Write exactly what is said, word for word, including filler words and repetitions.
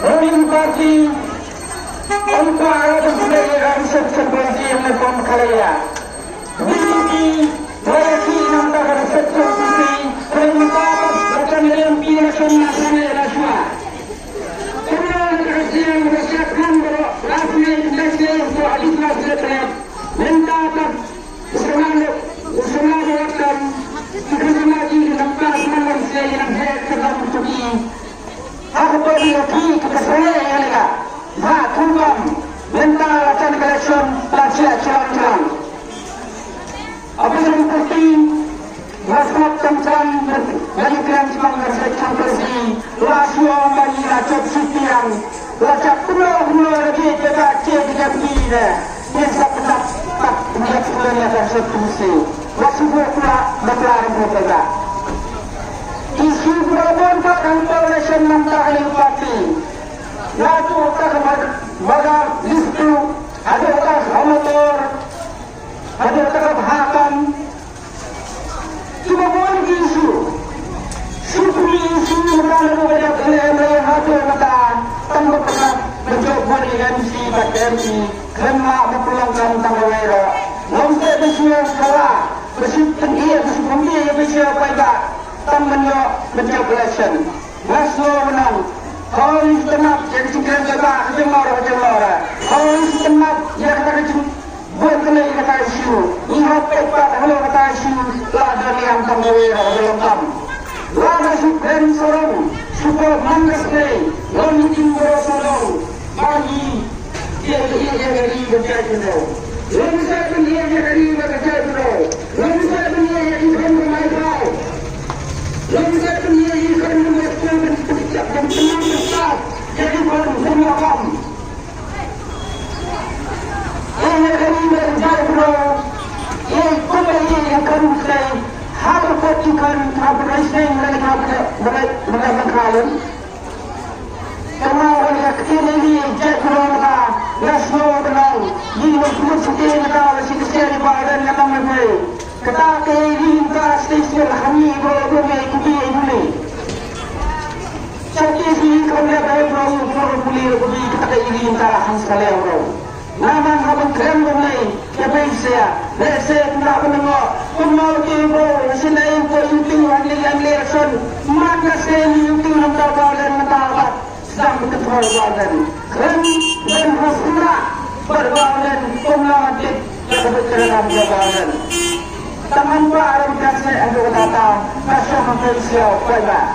Ruling party, ym kwah ban pynleit ïa ka reception party ïa ka Meghalaya. B J P, la ïakhih na ka reception party, hynrei mynta la jan ïa M P election na sane na shuwa. Kumno na ka sien ba shah khlem baroh, la pynleit pynleit ïa ka Additional Secretariat. Mynta pat u samla, u samla ba wat tam, ki khynnah jong ngi ki nang pass man wan sei nang heh ka dam tu ki. Ha ka por ïa ki ka ka sangeh ïa ka. Ha kum bam, mynta la jan ka election la jia jlang jlang. Apa yang penting, la sngap tam jlang, la ïa kren jlang ka sek jlang ka si, la shu ong ba ngi la jop shi tiang, la jop kumno kumno lagi kita cek kita pi deh. Ïa sa petak tak ïa kumno ïa ka sek tu si. Wa shu buh pula, ba pula ram buh pula. Issue pula bon ka kan coalition mynta ka Labour Party. La tu ka ka bag-, bagar dispute, ada ka ha motor, ada ka ha kan. Kiba bun ki issue. Shu pynmih issue mynta la ruh ka dei ka M L A ha tu mynta tang ba pynlap ban jop bun ïa ka M C bad ka M P. Khlem lah ban pynlong kam tang kawei ruh. Long seh ba shu ïa sala, ba shu pynïaid, ba shu pynïaid ïa ba shu ïa paidbah. Tang ban ïoh ban jop election. Nga sngew ba nang. Hoi shu tynap ïa ka jingkren paidbah ka jong ngi ruh ka jong ngi ruh. Hoi shu tynap ïa kata ka jing Bun kane kata issue, ngi hap peit pat halor kata issue, la don ïa tang kawei ruh ka long kam. Lada shu kren sarong, shu pop man ka snei, long meeting baroh sarong, ba ngi ïa ka ri ba jait bynriew. Long sa ban ïa ka ri ba ka jait bynriew. Long sa ban ïa ki khun ba mai phai. Long sa ban ïa ki khun ba mai phai ban pynjah ban pynjah ban stad ïa ki khun ba mai phai. Ïa ka ri ba ka jait bynriew, ïa kumba ïa ka ri ba ka jait, ha ka pud ki khun ha ba rai seng lane ha ba rai ba rai ba rai ba rai. Kumba ïa ka ri ba ka jait bynriew ka, nga sngew ba nang, ïa ka ri ba ka jait bynriew ka, la shi ka seri ba ran nga nang ba rai. Kata ka ri ka station ha ngi bro bro me ku bi ai bule. Chati si kam le bai bro bro bule ku bi kata ka ri ka la han sa le bro. Naman ha ban krem bro me ya bai se ya. Le se kna ban ngo. Kumno ki bro si nai ko YouTube han le yan le son. Man ka se YouTube nam ta ba le nam ta ba. Sdang bynta thor Walden. Kren ben ha sura bad Walden kumno dik ïa ka bynta ram ïa Walden. Tang hangta aram ka sne ando ka data ka shong ha ka siaw paidbah.